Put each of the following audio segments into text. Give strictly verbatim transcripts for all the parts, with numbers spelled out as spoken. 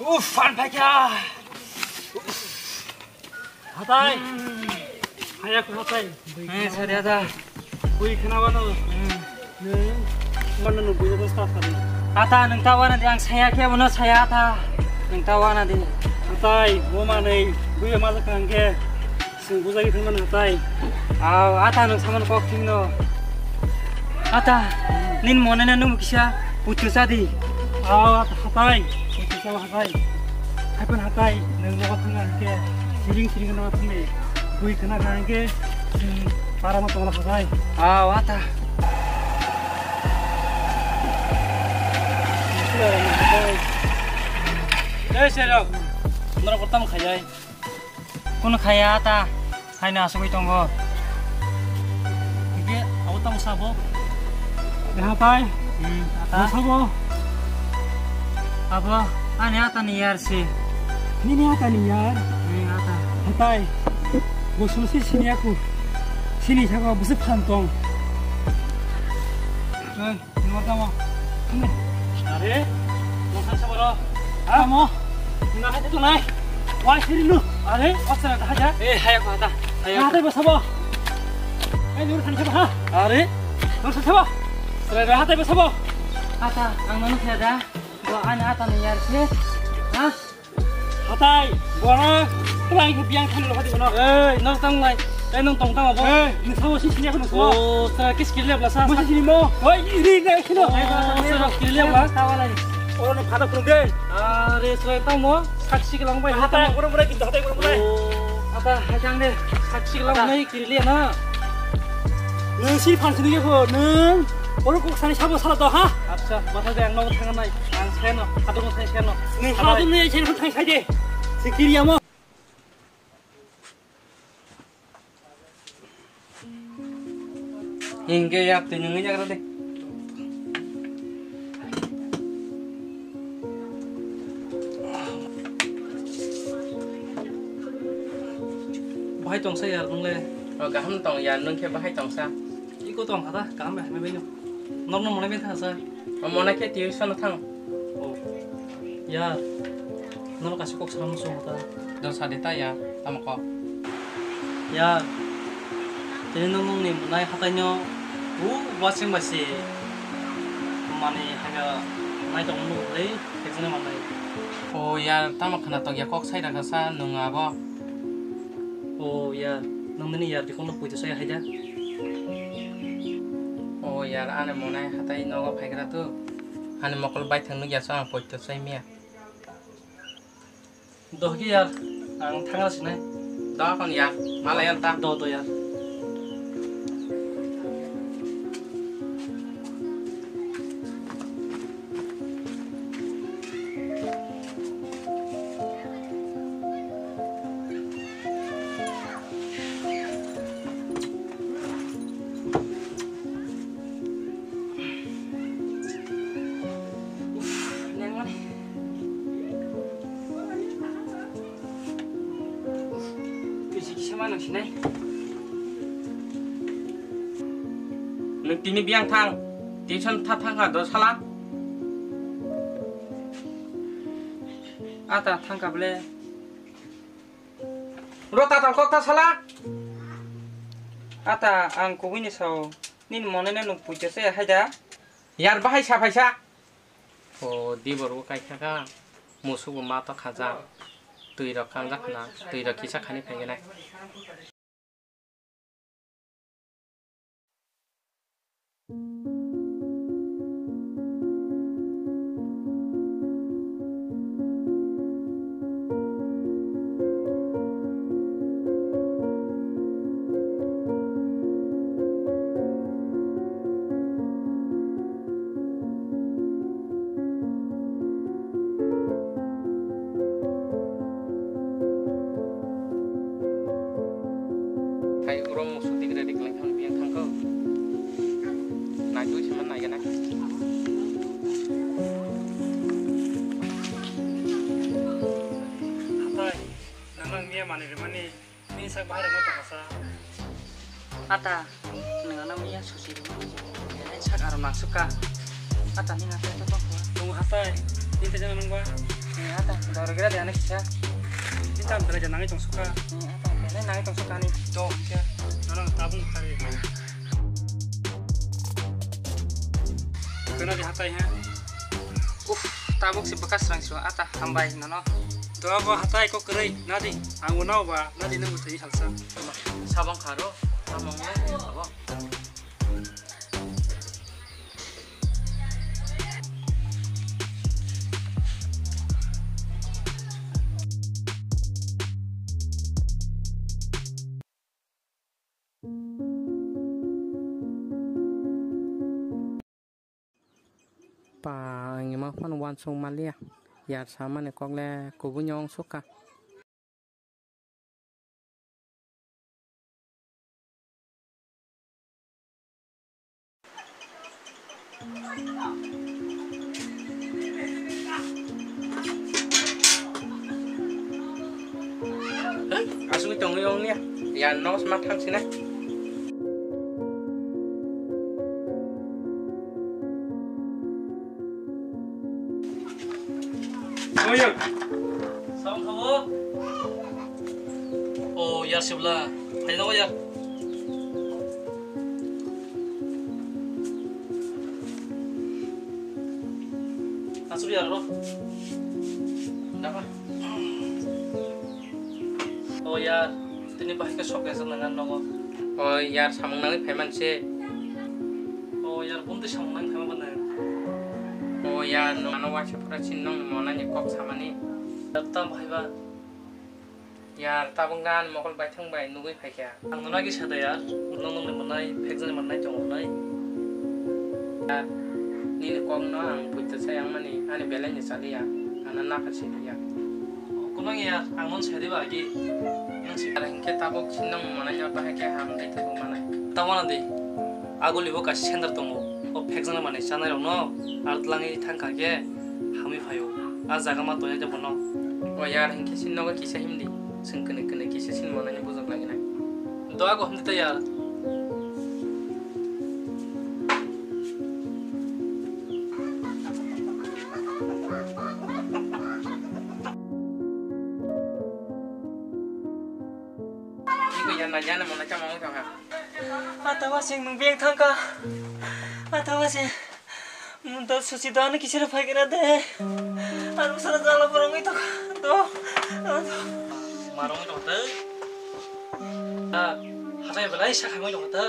Uff, phan phaikha. Hatai. Haya ko hatai. Eh, sari ada. Bui khana wano. Hmm. Nung, mana nung bui basta sari. Ata, nung ta wana di ang saya khe bono saya ata. Nung ta wana di. Hatai, bo manei, bui ma kang khe. Sung bujai thangmani hatai. Aw, ata nung saman kok thingno. Ata, nin monene nung kisa putu sadi. Aw, ata hatai, putu sa hatai. Haipan hatai, nung mo thangna ke, siring siring no thangni. Bui khana khana ke, sing para ma tola hatai. Aw, ata. Eh, serok. Nora pertama khayai. Kuno khaya ata, haino asugwi tongo. Hingke abo tamo sabo? Hatai. Hmm, ata. Sabo. Abo, ani ata ni yar si. Nini ata ni yar? Hmm, ata. Hatai. Bo sumsi sini aku. Sini sabo busi phantong. Oi. Nima tamo? Are, nokha sa boro. Ha? Tamo? Nima hai tu nai? Wai siri lu. Are, wasa ta haja. Eh, haya ko ta. Haya. Hatai bo sabo. Eh, nur thani sabo ha. Are, nur sa sabo. Sere hatai bo sabo. Ata, ang manu khaya da. Bo ani ata ni yar se. Ha? Hatai, borok, twlang khe biyang thani rw phadi bono. Ei, nang tang nai. Ei, nang tong tang abo. Ei, nang samo si sini aku nang samo. Oh, sir, kis kiri lebla sa. Musi sini mo. Oi, iri nai khino. Oh, sir, kiri lebla. Tawa lai. Oro no phada phung de. Are, sir, tang mo. Saksi ke lang bai. Hatai, borok borok kintu hatai borok borok. Oh, ata, hai jang de. Saksi ke lang bai kiri le na. Nang si phan sini ko nang. Oro kok sani sabo sala do ha. Acha, mata de ang no thang nai. Ang seno, hadung sai seno. Ni hadung ni sai thang sai de. Sikiri amo. Hingke ya tini ngi jagra de. Bahai tongsa ya nung le. O kaham tong ya nung khe bahai tongsa. Iko tong kha da, kaham bai hamya bai no. Norno monai bai thang sa. O monai khe tuition thang. O. Ya. Norno kaisa kok sana muchung kha da. Do sa de ta ya, tamo kok. Ya. Tini no nungni monai hatai no. U wasing bai se. Mani hamya nai tong nung le, ekjone manai. O ya, tamo khna tong ya kok sai da kha sa nung abo. O yar, nang nini yar bikon no poito sai hai da. O yar, ani monai hatai nogo phaigra tu. Ani mokol bai thang nugya so ang poito sai miya. Doh ki yar, ang thangra sinai. Doh kon yar, malai anta. Doh doh yar. Uff, nangmani. Bisi kisa ma nang sinai. Nung tini biyang thang, tuition tha thang kha do sala. Ata thang kha ble. Rota tang kok ta sala. Ata ang kubui ni sao. Nini monai no nung puja se hai da. Yar bahai sa phaisa. O dibor bo kaisa kha, musuk bo ma to khaja, twi rok kanjak na, twi rok kisa khani phai nai. Hai, oro musu tigre dik lai thang, biyang thang kau. Nai tui seman nai gana. Hatai, nang nang miya mani re mani. Ni sak bahai rok tongsa. Ata, nang ano miya susi rok. Ni sak aro maksuk ka. Ata, ni nang to to to. Tongo hatai, tini tei jana nangba. Ni hatai, dorogra de ani kisa. Tini tam belai jana ngai tongsuka. Ni hatai, belai nangwi tongsuka ni. Do kisa. Nono tabung kari. Kena di hatai ha. Uf, tabuk si bekas rang siwa ata hambai nono. Do abo hatai kok kerei nadi. Ang unau ba nadi nang utai halsa. Sabang kharo, sabang le, abo. Pa, ang ima phano uansuk manliya. Yar samani kok le kubui ni ong sukha. Asugwi tongwi ong niya. Yan nos ma thang sina. Oyo. Samung khamu. O yar sibla. Hai no yar. Asuk yar ro. Dapa. O yar. Tini bahai khe sok ya nang nogo. O yar samung nangwi phaiman se. O yar bumtwi samung nangwi phaiman bana. O yar no ano waisa pura chin nong monani kok samani. Tam bahai ba. Yar tabuk dan mokol baithang bai nugwi phaikha. Ang no nagi sada yar. Nong nongni manai, phekjani manai tongo nai. Yar nini kok no ang puito sai ang mani ani belai ni chaliya. Ano nakha siliya. Kunang ya, ang non sadi ba agi. Nang si kara hinkhe tabuk sinang manai ya bahai khe ham dai tabuk manai. Tawana di. Aguli bo kaisa sender tongo. O phekjana manai chanai rok no ar tlangi thangkha khe hamwi phaio. A jaga ma toya jabo no. O yar hinkhe sin nogo kisa himdi. Sing kene kene kisa sin manai bujak lagi nai. Do ago himdi ta yar. Iko yana yana mona chama wngkha ha. Ata wasing nung beng thangka. Ata wasing. Mun to susi do ano kisira phai kena de. Ano sara jala borong ito do. Marong ito de. Ah, hatai belai sakha mo ito de.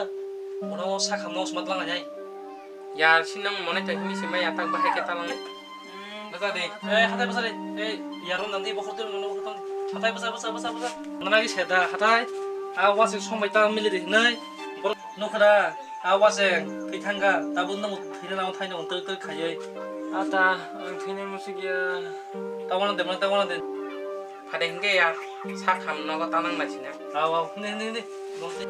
Uno sakha mo smat lang ajai. Ya sinang mone to himi simai atak bahai ke talang. Basa de. Eh, hatai basa de. Eh, yaron nang di bokhor tu nono bokhor tu. Hatai basa, basa, basa, basa. Nana ki seda hatai. A wasing somai ta mili de nai. Bor nukra. A wasing thithangka. Tabun nang thina nang thai nang tel tel khayoi. Ata, ang thini musik ya. Tawana de, tawana de. Phade hingke ya. Sa kham nogo tanang nai sina. Aw, aw. Ni, ni, ni. Bongsi.